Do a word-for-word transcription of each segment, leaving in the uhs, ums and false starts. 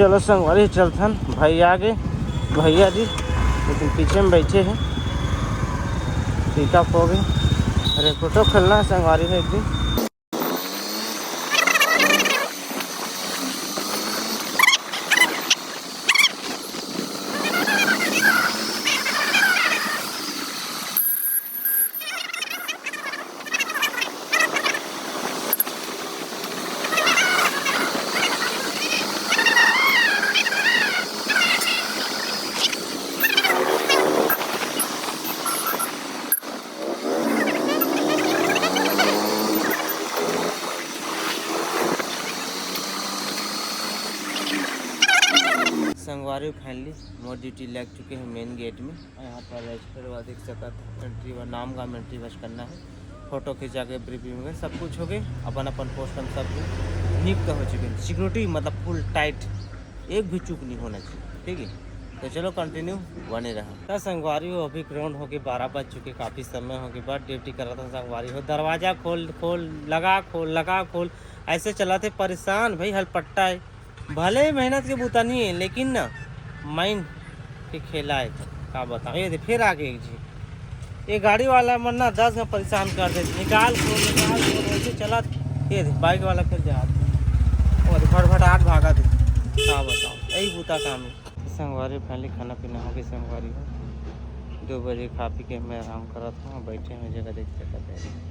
चलो संगवारी, चलथन। भाई आ गे, भैया जी, लेकिन पीछे में बैठे हैं। पिकअप हो गए। अरे, फोटो खेलना है संगवारी में एक दिन। संगवारी, फाइनली मोर ड्यूटी लग चुके हैं मेन गेट में। और यहाँ पर रजिस्टर हुआ देख सकत, एंट्री हुआ, नाम का एंट्री बस करना है। फोटो खिंचा के ब्रीफिंग में सब कुछ हो गए। अपन अपन पोस्ट हम सब नियुक्त हो चुके हैं। सिक्योरिटी मतलब फुल टाइट, एक भी चूक नहीं होना चाहिए, ठीक है। तो चलो, कंटिन्यू बने रहा। तो संगवारी हो, अभी ग्राउंड होके बारह बज चुके, काफ़ी समय होके बाद ड्यूटी कर रहा था। संगवारी हो, दरवाज़ा खोल खोल, लगा खोल, लगा खोल, ऐसे चलाते, परेशान भाई, हलपट्टा है। भले मेहनत के बूता नहीं है, लेकिन ना, माइंड के खेला है तो का बताऊँ। ये दे, फिर आगे एक जी, ये गाड़ी वाला मन ना दस में परेशान कर देते, निकाल खोल, निकाल खोल, ऐसे चलत। ये दे, बाइक वाला फिर जात, और भटभटाट भागा दे, का बताऊँ, यही बूता काम है। संगवारी, फाइनली खाना पीना हो गया संगवारी हो। दो बजे खा पी के मैं आराम करत हूँ, बैठे हैं जगह देख सकते हैं।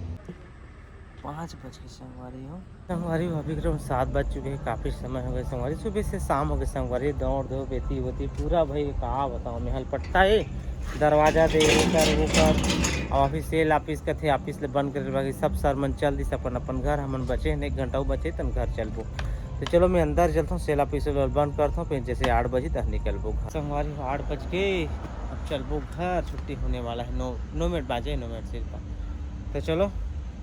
पाँच बज के संगवारी हो। संगवारी हो, अभी करीब सात बज चुके हैं, काफ़ी समय हो गए संगवारी, सुबह से शाम हो गए संगवारी, दौड़ धूप एती होती पूरा भाई का बताऊँ, महल पट्टा है, दरवाज़ा दे, वो कर, वो कर। और अभी सेल ऑफिस का थे, ऑफिस ले बंद कर, बाकी सब सर मन चल दिस अपन अपन घर, हमन बचे हैं, एक घंटा वो बचे, तन घर चलबो। तो चलो, मैं अंदर चलता हूँ, सेल ऑफिस बंद करता हूँ, फिर जैसे आठ बजे तक निकलबो घर। संगवारी हो, आठ बज के, अब चलबो घर, छुट्टी होने वाला है, नौ, नौ मिनट बाजे, नौ मिनट सिर्फ। तो चलो,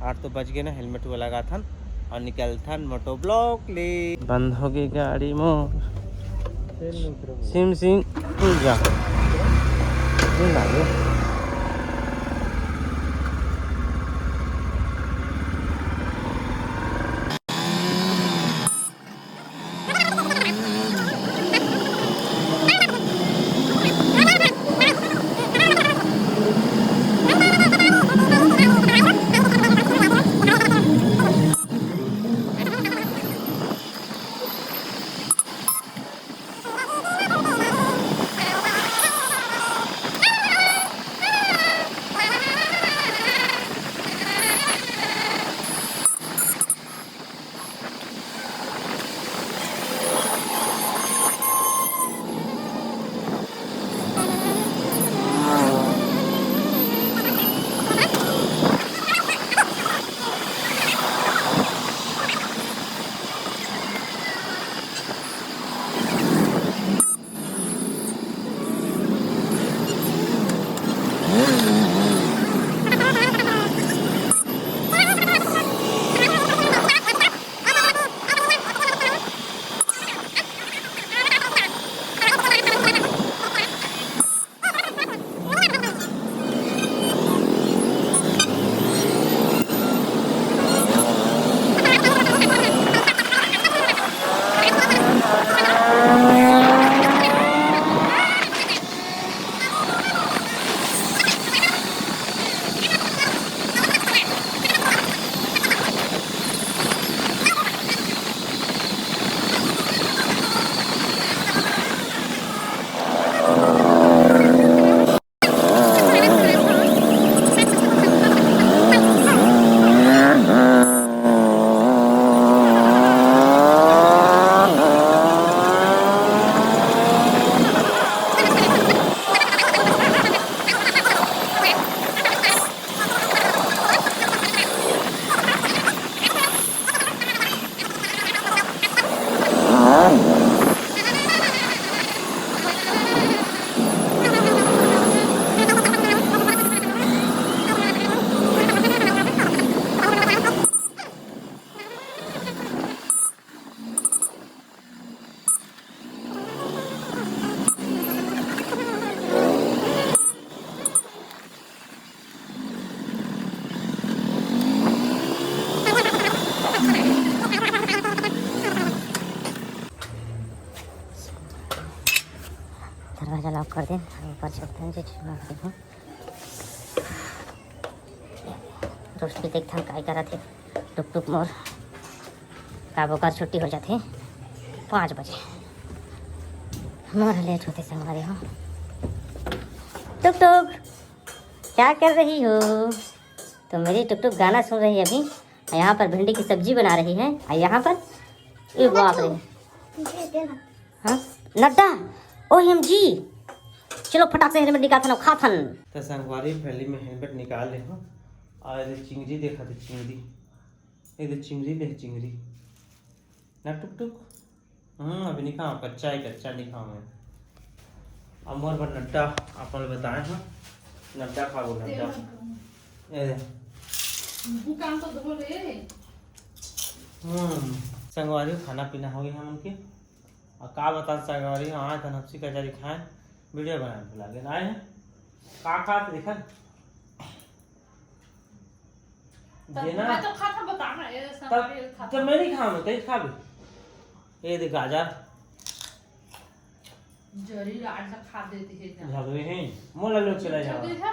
आठ तो बज गए ना, हेलमेट वो लगाथन और निकलथन मोटो ब्लॉक ले। बंद हो गई गाड़ी मोर। सिम सिम, तू जा। नहीं लागे। कर दे, ऊपर छोड़ दे, जे छोड़ दे, हाँ। दोस्त भी देखथन काय करत हे, टुक टुक मोर। का बोकर छुट्टी हो जाथे पाँच बजे, मोर लेट होथे संगवारी हो। टुक टुक, क्या कर रही हो? तो मेरी टुक टुक गाना सुन रही है अभी, और यहाँ पर भिंडी की सब्जी बना रही है, और यहाँ पर, ए बाप रे, हाँ, नड्डा, ओ एम जी। चलो फटाक से हेलमेट निकाल थन, खा थन। तो संगवारी, पहले मैं हेलमेट निकाल ले हूँ, और ये चिंगरी देखा, तो चिंगरी, ये तो चिंगरी ले, चिंगरी ना टुक टुक। हम्म, अभी नहीं खाओ, कच्चा है, कच्चा नहीं खाओ मैं। अब मोर बर नड्डा, अपन बताए हैं, नड्डा खाओ, नड्डा। ये दे। मुंह कान तो धो ले। हम्म, संगवारी, खाना पीना हो गया हमन के। और का बता संगवारी, आज तन हफ्सी कचौरी खाए, वीडियो बनाए भुला गए। आए हैं, का खात देखा? तब ये ना, मैं तो खाता, बता ना, ये तब, संगवारी खाता। तब मैं नहीं खाऊंगा, तेज खा भी। ये देख गाजर। जरी रात तक खा देती है क्या? झगड़े हैं, मोला लो चला जाओ। देखा?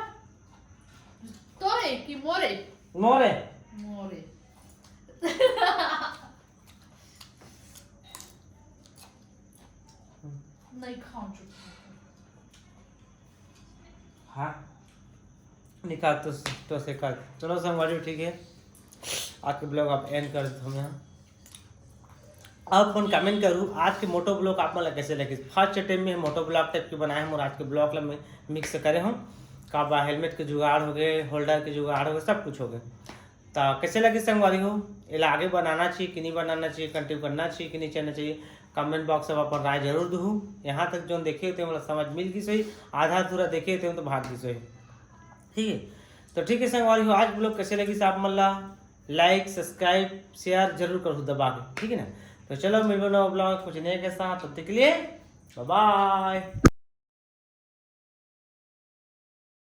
तोरे कि मोरे? मोरे। मोरे। नहीं खाऊं, चुप। हाँ, निकाल तो, तो से कर। चलो संगवारी, ठीक है, आज के ब्लॉग आप एंड कर देते हम यहाँ। आप मन कमेंट करू, आज के मोटो ब्लॉग आप मन ला कैसे लगिस? फर्स्ट टाइम में मोटो ब्लॉग टाइप के बनाए हम, और आज के ब्लॉग ला मिक्स करे हम। का बा, हेलमेट के जुगाड़ हो गए, होल्डर के जुगाड़ हो गए, सब कुछ हो गए। तो कैसे लगिस संगवारी हो? एला आगे बनाना चाहिए कि नहीं बनाना चाहिए, कंटिन्यू करना चाहिए कि नहीं करना चाहिए, कमेंट बॉक्स में अपन राय जरूर दू। यहाँ तक जोन देखे होते, मतलब समझ मिल गई सही, आधा अधूरा देखे होते तो भाग गई सही। ठीक है, तो ठीक है संगवारी हो, आज ब्लॉग कैसे लगिस आप मन ला, लाइक, सब्सक्राइब, शेयर जरूर करू दबा के, ठीक है ना? तो चलो मिलबो नवा ब्लॉग कुछ नए के साथ, तब तक के लिए बाय बाय।